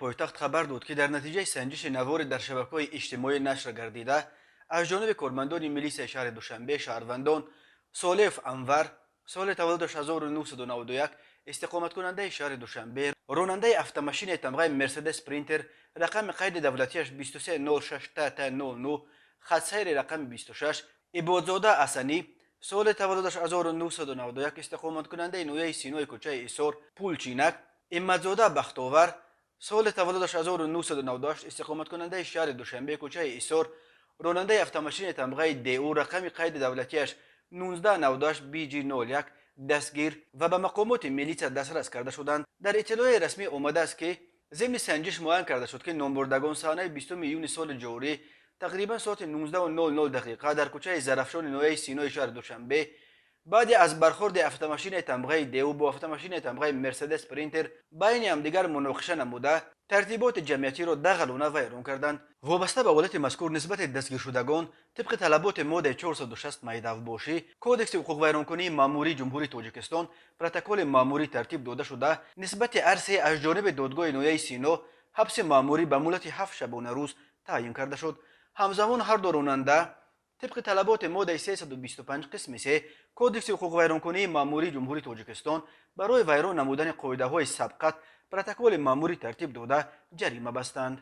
Пойтахт хабар дод, ки дар натиҷаи санҷиши навори дар шабакаҳои иҷтимоӣ нашр гардида аз ҷониби кормандони милисияи шаҳри Душанбе, шаҳрвандон Солиев Анвар, соли таваллудаш 1991, истиқоматкунандаи шаҳри Душанбе, ронандаи автомашинаи тамғаи Мерседес Спринтер, рақами қайди давлатиаш 2306 ТТ 09, хатсайри рақами 26, Ибодзода Асанӣ, соли таваллудаш 1991, истиқоматкунандаи ноҳияи Синои, кӯчаи Исор, Пулчинак, Имматзода Бахтовар, соли таваллудаш 1998, истиқоматкунандаи шаҳри Душанбе, кӯчаи Исор, ронандаи автомашинаи тамғаи ДУ, рақами қайди давлатиаш 1998 BG 01, дастгир ва ба мақомоти милитсия дастрас карда шуданд. Дар иттилои расмӣ омадааст, ки зимни санҷиш муайян карда шуд, ки номбурдагон санаи 20 июни соли ҷорӣ тақрибан соати 19:00 дақиқа дар кӯчаи Зарафшони ноҳияи Синои шаҳри Душанбе баъде аз бархӯрди автомашинаи тамғаи ДУ бо автомашинаи тамғаи Мерседес Спринтер байни ҳамдигар муноқиша намуда, тартиботи ҷамъиятиро дағалона вайрон карданд. Вобаста ба ҳолати мазкур нисбати дастгиршудагон тибқи талаботи моддаи 460 майдавбошӣ Кодекси ҳуқуқвайронкунии маъмурии Ҷумҳурии Тоҷикистон протоколи маъмурӣ тартиб дода шуда, нисбати ҳар се аз ҷониби додгоҳи ноҳияи Сино ҳабси маъмурӣ ба муҳлати 7 шабонарӯз таъйин карда шуд. Ҳамзамон ҳар ду ронанда тибқи талаботи моддаи 325 қисми 3 Кодекси ҳуқуқвайронкунии маъмурии Ҷумҳурии Тоҷикистон барои вайрон намудани қоидаҳои сабқат протоколи маъмурӣ тартиб дода, ҷарима бастанд.